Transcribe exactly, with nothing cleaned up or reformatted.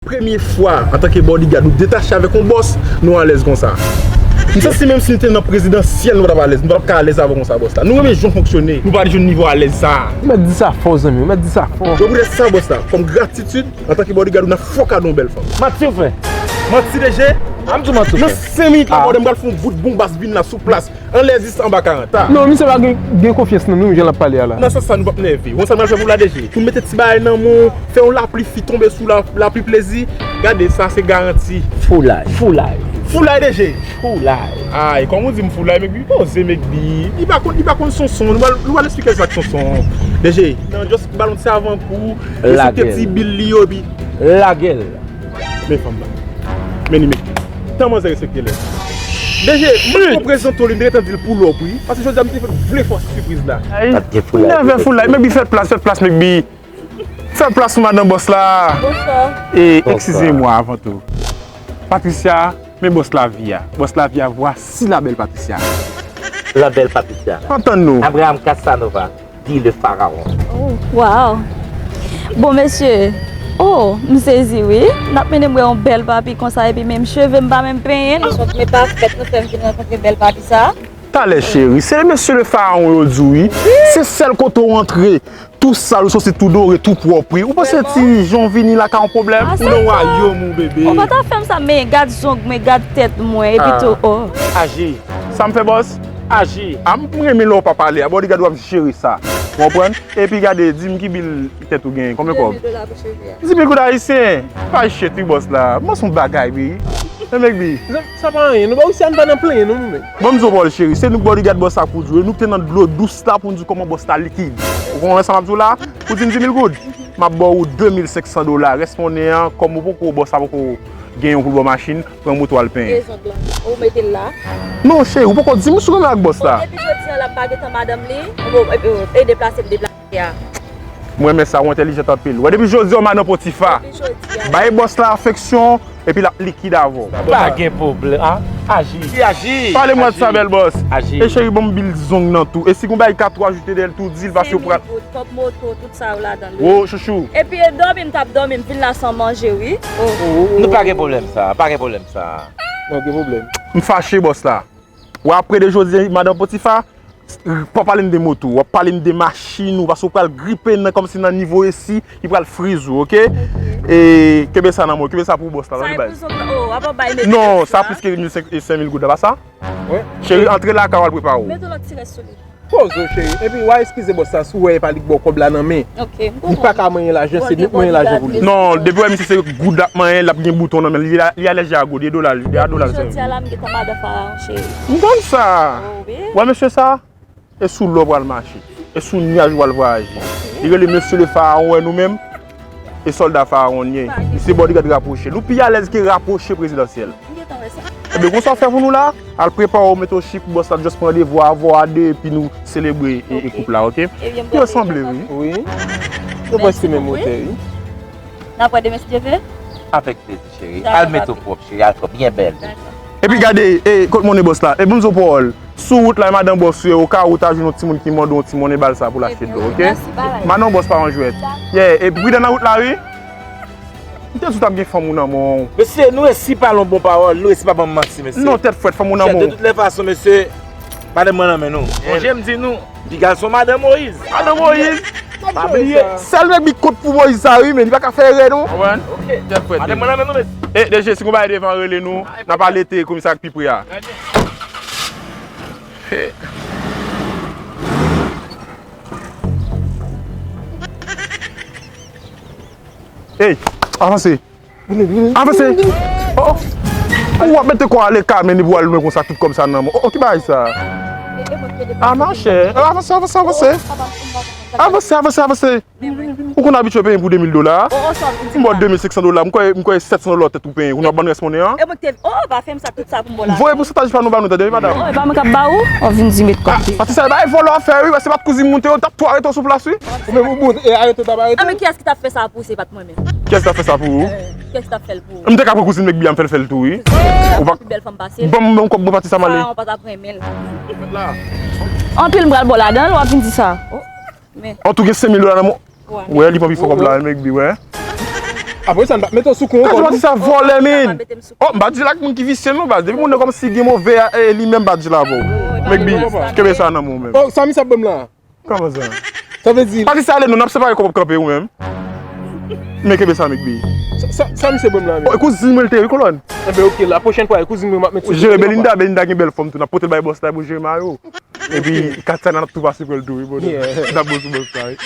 Premye fwa, antanke bodyguard, nou detache avèk yon bòs, nou alèz konsa. M santi menm si nou te nan prezidansyèl, nou pa t ap alèz, nou pa t ap ka alèz avè konsa, bòs la. Nou renmen jan w fonksyone, nou pa t jwenn nivo alèz sa a. Ou mèt di sa fò, zanmi, ou mèt di sa fò. Donk, poutèt sa, bòs la, kòm gratitid, antanke bodyguard, ou nan fò kado yon bèl fanm. Manti w fè. Manti, D G? A, m di w manti w fè. Nan senk minit la, brother, m pral fè yon bout bonbas vin la sou plas. Anlè zis anba karanta. Non, misye pa gen, gen konfyans nan nou, jan l ap pale a la. Nan sans sa, nou p ap nève. Ou konn sa n pral fè pou la, D G? Nou mete ti bagay nan men w, fè yon lapli fi tonbe sou la, lapli plezi. Gade, sa se garanti. Foulay. Foulay. Foulay, D G. Foulay. Ay, kòman w di m foulay, Mekbi? Poze, Mekbi. Li pa konn, li pa konn Sonson. Nou pral, nou pral eksplike l sa k Sonson. D G, nan just ba l yon ti avankou. Respekte ti bil li yo, epi lage l. Men fanm nan. Men li, men. Tan manzè respekte lè. D G, mwen pou prezante w li, m te gentan di l pull up, wi. Paske jodi a m te vle fè w sipriz la. Ay, nève foulay, Mekbi, fè plas, fè plas, Mekbi. Fè plas pou madanm bòs la. Bonswa. E, excusez-moi avant tout. Patricia, men bòs la vi a. Bòs la vi a, voici la belle Patricia. La belle Patricia. Antann nou. Abraham Casanova. Di le fararon. Oh, wow. Bon, mesye. Oh, m sezi, wi. N ap mennen m wè yon bèl papi konsa, epi menm cheve m pa menm penyen l. Chòk, men pa fèt nou fè m vin rankontre bèl papi sa. Talè, cheri, se mesye le fararon yo di w, wi. Se sèl kote w antre, tou sal, ou soti tou dore, tou pwòp, wi. Ou panse ti jan w vini la ka yon pwoblèm? Ou nan wayòm ou, bebe. Ou pa ta fè m sa, men gad zong mwen, gad tèt mwen, epi tou, oh. Aji. Sa m fè, bòs? Aji. A, m renmen lè w pa pale. A, bodyguard w ap jere sa. Ou konprann? Epi gade, di m ki bil tèt ou genyen. Konbyen kòb? Di mil dola pou cheve a. Di mil goud ayisyen. Pa shit wi, bòs la. Mwen se yon bagay, wi. Men, Mekbi. Sa, sa pa anyen. Nou pa isi a, nou pa nan plenyen, non, nou menm. Bon, m di w, Paul, cheri, se nou k bodyguard bòs la pou di w. E nou k te nan dlo dous la pou n di w kòman bòs la likid. Ou konprann sa m ap di w la? Ou di m di mil goud. M ap ba w de mil senk san dola. Rès monnen an, kòm ou poko, bòs la poko gen yon pou l ba w machin, pran moto al penyen. Rezon blan. Ou mete l la. Non, cheri, ou poko di m si w renmen ak bòs la. Bon, depi jodi a, l ap ba gentan madanm li. Bon, e, e, e deplase m deplase a. Mwen renmen sa, ou entèlijant anpil. Wè, depi jodi a, w madan Potifa. Depi jodi a. Bay bòs la afeksyon, epi l ap likid avè w. Pa gen pwoblèm. A, aji. Ki aji? Pale mwen de sa, bèl bòs. Aji. E cheri, ban m bil zong nan tou. E si gon bagay ka tou ajoute dèyè l tou, di l, paske w pral. Senk mil goud, kòb moto, tout sa yo ladan l, wi. Wo, chouchou. Epi e dòmi, m t ap dòmi, m vin la san manje, wi. Oh. Nou pa gen pwoblèm sa, pa gen pwoblèm sa. Non, gen pwoblèm. M fache, bòs la. W ap pede jodi, madan Potifa, pa pale m de moto, w ap pale m de machin ou, paske w pral gripe nan, kòmsi nan nivo esi, li pral friz ou, oke? E, kenbe sa nan men w, kenbe sa pou bòs la, tande baz. Sa e pou zong nan, oh, w ap bay mete. Non, sa plis ke mil senk, e, senk mil goud la, pa sa? Wi. Cheri, antre lakay ou al prepare w. Mete lòt ti rès sou li. Poze w, cheri. Epi, w a eskize bòs la, si w wè e pa li k ba w kòb la nan men. Oke, m konprann. Li pa ka manyen lajan, se nou k manyen lajan pou li. Non, depi w wè misye se goud l ap manyen, l ap gen bouton nan men l, li, li alèji a goud, e dola, e a dola l sèvi. Jodi a la, m gentan madan Farawon, cheri. M konn sa. Oh, wi. W wè mesye sa? E sou lò pral mache. E sou nyaj pral vwayaje. Li rele Mesye le Farawon, wè nou menm. E sòlda Farawon l ye. Li se bodyguard rapwoche. Nou pi alèz ke rapwoche prezidansyèl. M gentan wè sa. Ebyen, konsa w fè pou nou la? Al prepare w, mete w chik, bòs la just pran randevou avè w a de, epi nou selebre e, e koup la, oke? Yo sanble, wi. Wi. Yo prèske menm wotè, wi. N ap wè demen, si Dye vle. Avèk plezi, cheri. Al mete w pwòp, cheri. Al fè w byen bèl. Epi gade, e, kot monnen bòs la? E bon, m di w pawòl. Sou wout la, e madan bòs ou ye, okawou ta jwenn yon timoun ki mande w yon ti monnen, ba l sa pou l achte dlo, oke? Mèsi, bye. Madan bòs pa yon jwèt. Yeah, e pridan nan wout la, wi. M te di w t ap gen fanm ou nan men w. Mesye, nou resi pale yon bon pawòl, nou resi pa ban m manti, mesye. Non, tèt frèt, fanm ou nan men w. De tout lè fason, mesye, madanm mwen nan men nou. Sonje m di nou, piga l se yon madanm Moyiz. Madanm Moyiz? Pa bliye. Sèl nèg li kont pou Moyiz sa, wi, men li pa ka fè erè, non. Konprann? Oke. Tèt frèt. Madanm mwen nan men nou, mesye. E, D G, si gon bagay devan, rele nou. N ap alète komisè ak pi pre a. Ey, avanse. Avanse. Oh. Ou ap mete kò a leka, men li pou al lwen konsa, tout kòb sa nan men w. Oh, oh, ki bagay sa? A, machè. Avanse, avanse, avanse. Avanse, avanse, avanse. Ou konn abitye peye pou de mil dola? M ba w de mil senk san dola. M kwè, m kwè sèt san dola tèt ou penyen. Ou nan ban rès monnen an? E mwen ki te, oh, pa fè m sa, tout sa pou m ba w la. Voye pousantaj pa nou ba nou, tande, wi, madanm? Oh, e pa mwen k ap ba ou? Oh, vin di m met kòb. Pati sa, e bay vòlè w ap fè, wi. Wè, se pa t kouzin moun te yo, t ap tou arete w sou plas, wi. Ou menm ou bon, e arete w t ap arete? Ah, men kiyès ki t ap fè sa pou ou, se pa t mwen menm? Kiyès ki t ap fè sa pou ou? Kiyès ki t ap fè l pou ou? M te ka pran kouzin Mekbi a, m fè l, fè l tou, wi. Ou pa pi bèl fanm pase l. Ban m, ban m kòb mwen, pati sa m ale. Farawon pa t ap renmen l. Anpil m pral ba w ladan l, w ap vin di sa. Oh, men. An tou gen senk mil dola nan men w. Wè, li pran pi fò kòb la, Mekbi, wè. Apre sa, n pa mete w sou kou ankò. Kòman sa vòlè, men? Oh, m pa di l ak moun ki visye non, baz. Depi moun nan kòmsi gen move, eh, li menm pa di l avè w. Mekbi, kenbe sa nan men w menm. Oh, sa misye ap ban m la? Kòman sa? Sa vle di, pati sa ale non, n ap separe kòb kanpe ou menm. Men kenbe sa, Mekbi. Sa, sa, sa misye ban m la, men? Oh, e kouzin mwen l te, wi, kolòn. Enben, oke, la pwochèn fwa, e kouzin mwen m ap met sou jere Belinda, Belinda gen bèl fòm tou. N ap pote l bay bòs la pou jere mayo. Epi, kat sa n ap tou pase pran l tou, wi, bon. N ap bon sou bòs la, wi.